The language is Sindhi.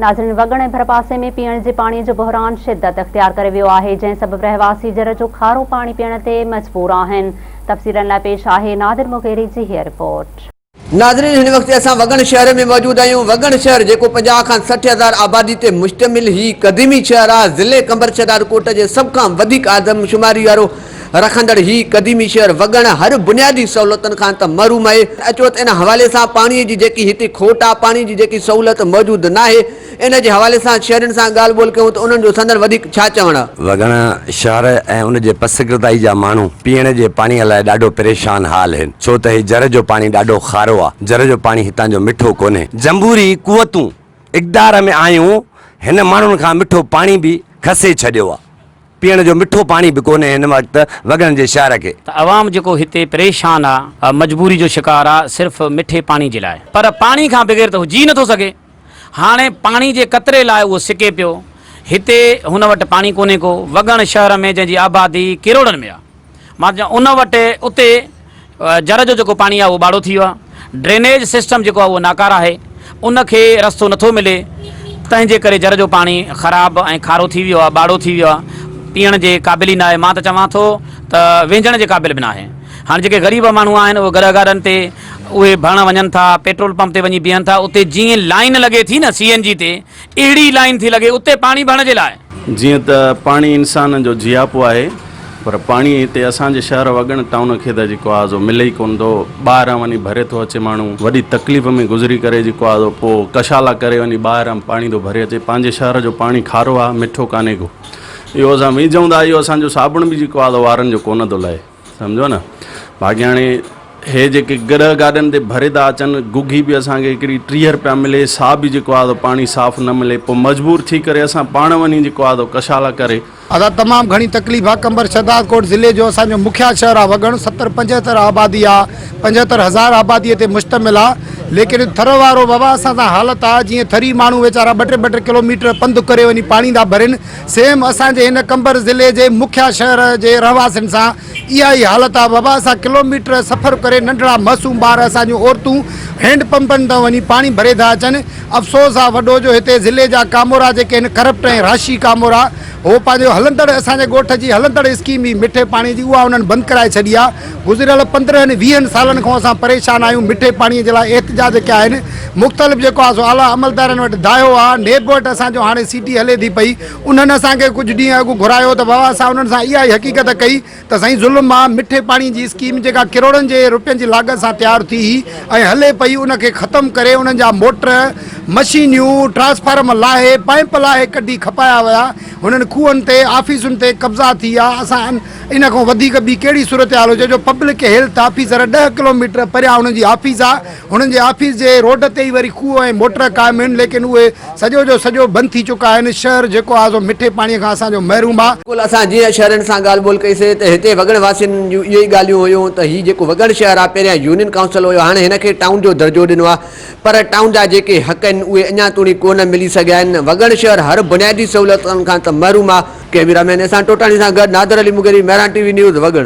ناظرين وڳڻ ۽ ڀرپاسي ۾ پيئڻ جي پاڻي جو بحران شدت اختيار ڪري ويو آهي جنهن سبب رهواسي جر جو کارو پاڻي پيئڻ تي مجبور آهن تفصيلن لاء پيش آهي نادر مغيري جي هيء رپورٽ. ناظرين هن وقت اسان وڳڻ شهر ۾ موجود آهيون وڳڻ شهر جيڪو 50 کان 60 هزار آبادي تي مشتمل هي قديمي شهر آهي ضلعي قمبر شهدادڪوٽ جي سڀ کان وڌيڪ آدمشماري وارو رکندڙ هي قديمي شهر وڳڻ هر بنيادي سهولتن کان ته محروم آهي. اچو ته ان حوالي سان پاڻي جي جيڪي هتي کوٽ آهي، پاڻي جي جيڪي سهولت موجود ناهي، ان جي حوالي سان شهرين سان ڳالهه ٻولهه ڪيون ته انهن جو سندن وڌيڪ ڇا چوڻ آهي. وڳڻ شهر ۽ ان جي پسگردائي جا ماڻهو پيئڻ جي پاڻي لاء ڏاڍو پريشان حال هن، ڇو ته هي جر جو پاڻي ڏاڍو کارو آ، جر جو پاڻي هتان جو مٺو ڪونهي. جمهوري قوتون اقتدار ۾ آيون، هن ماڻهن کان مٺو پاڻي به کسي ڇڏيو آ. پيئڻ جو مٺو پاڻي به ڪونهي هن وقت وڳڻ جي شهر کي. ته عوام جيڪو هتي پريشان آ مجبوري جو شڪار آ صرف مٺي پاڻي جي لاء. پر پاڻي کان بغير ته هو جي نٿو سگهي. هاڻي پاڻي جي قطري لاء اهو سڪي پيو. هتي هن وٽ پاڻي ڪونهي ڪو. وڳڻ شهر ۾ جنهن جي آبادي ڪروڙن ۾ آ. مان چوان ان وٽ اتي جر جو جيڪو پاڻي آهي اهو ٻاڙو ٿي ويو آهي، ڊرينيج سسٽم جيڪو آهي اهو ناڪاره آهي، ان کي رستو نٿو ملي، تنهن جي ڪري جر جو پاڻي خراب ۽ کارو ٿي ويو آهي، ٻاڙو ٿي ويو آهي، پيئڻ جي قابل ئي ناهي، مان ته چوان ٿو ته وهنجڻ جي قابل به ناهي. هاڻي جيڪي غريب ماڻهو آهن اهي گڏهه گاڏن تي اهي ڀرڻ وڃن ٿا، پيٽرول پمپ تي وڃي بيهن ٿا، اتي جيئن لائين لڳي ٿي نه سي اين جي تي، اهڙي لائين ٿي لڳي اتي پاڻي ڀرڻ جي لاء. جيئن ته پاڻي انسان جو جياپو آهي پر پاڻي هتي اسان جي شهر وڳڻ ٽائون کي ته جيڪو آهي سو ملي ئي ڪونه ٿو ٻاهران وڃي ڀري ٿو اچي ماڻهو وڏي تڪليف ۾ گذري ڪري جيڪو آهي سو پوء ڪشالا ڪري وڃي ٻاهران پاڻي ٿو ڀري اچي پنهنجي شهر جو پاڻي کارو آهي مٺو ڪانهي ڪو اهو اسان ويجهون ٿا اهو اسان جو صابڻ به جيڪو آهي سو وارن جو ڪونه ٿو لهي. سمجهو نه باقي هاڻي هي جيڪي گڏهه گاڏن تي ڀري ٿا اچن گگهي به اسان کي هڪڙي 30 رپيا ملي سا به جيڪو آهي سو پاڻي صاف نه ملي پوء مجبور ٿي ڪري اسان پاڻ وڃي جيڪو آهي سو ڪشالا ڪري. ادا تمام گهڻي تڪليف آ قمبر شهدادڪوٽ ضلعي جو اسان جو مکيا شهر آ وڳڻ 70 75 آبادي آ 75 هزار آبادي تي مشتمل آ ليڪن ٿر وارو بابا اسان سان حالت آ جيئن ٿري ماڻهو ويچارا ٻه ٽي ٻه ٽي ڪلوميٽر پنڌ ڪري وڃي پاڻي ٿا ڀرين سيم اسان جي هن قمبر ضلعي جي مکيا شهر جي رهواسين سان اها ئي حالت آهي بابا اسان ڪلوميٽر سفر ڪري ننڍڙا معصوم ٻار اسان جون عورتون هينڊ پمپن تان وڃي پاڻي ڀري ٿا اچن افسوس آهي وڏو جو هتي ضلعي جا ڪامورا جيڪي آهن ڪرپٽ ۽ راشي ڪامورا هو پنهنجو هلندڙ اسان جي ڳوٺ جي هلندڙ اسڪيم هئي مٺي پاڻي جي اها انهن بند ڪرائي ڇڏي آهي گذريل 15 ويهن سالن کان اسان پريشان آهيون مٺي پاڻي جي لاء احتجاج ڪيا آهن مختلف جيڪو آهي سو اعليٰ عملدارن وٽ دانهيو آهي، نيب وٽ اسان جو هاڻي سي ٽي هلي ٿي پئي، انهن اسان کي ڪجهه ڏينهن اڳ گهرايو ته بابا اسان انهن سان اها ئي حقيقت ڪئي ته سائين ظلم آهي، مٺي پاڻي جي اسڪيم جيڪا ڪروڙن جي روپين جي لاڳت سان تيار ٿي هئي ۽ هلي پئي ان کي ختم ڪري انهن جا موٽر، مشينيون، ٽرانسفارم لاهي، پائيپ لاهي ڪڍي کپايا ويا، هنن کوهن تي، آفيسن تي قبضا ٿي ويا، اسان ان کان وڌيڪ ٻي ڪهڙي صورتحال هجي جو پبلڪ هيلٿ آفيسر ڏهه ڪلوميٽر پريان انهن جي آفيس آ، هنن جي آفيس جي روڊ تي ئي وري کوهه ۽ موٽر قائم آهن ليڪن اهي سڄو جو سڄو بند ٿي چڪا آهن، شهر جيڪو آهي سو مٺي پاڻي کان اسان جو محروم آ. بلڪل اسان جيئن شهرين سان ڳالهه ٻولهه ڪئي سي ته هتي وڳڻ واسين جون اهي ئي ڳالهيون هيون ته هي جيڪو وڳڻ شهر آ پهريان يونين ڪائونسل هيو هاڻي هن کي ٽائون جو درجو ڏنو آ پر ٽائون جا جيڪي حق آهن اهي اڃا توڻي ڪونه ملي سگهيا آهن وڳڻ شهر هر بنيادي سهولتن کان ته محروم آ. ڪئميرا مين احسان ٽوٽاڻي سان گڏ Nadir Ali Mugheri, Mehran T V news, Wagan.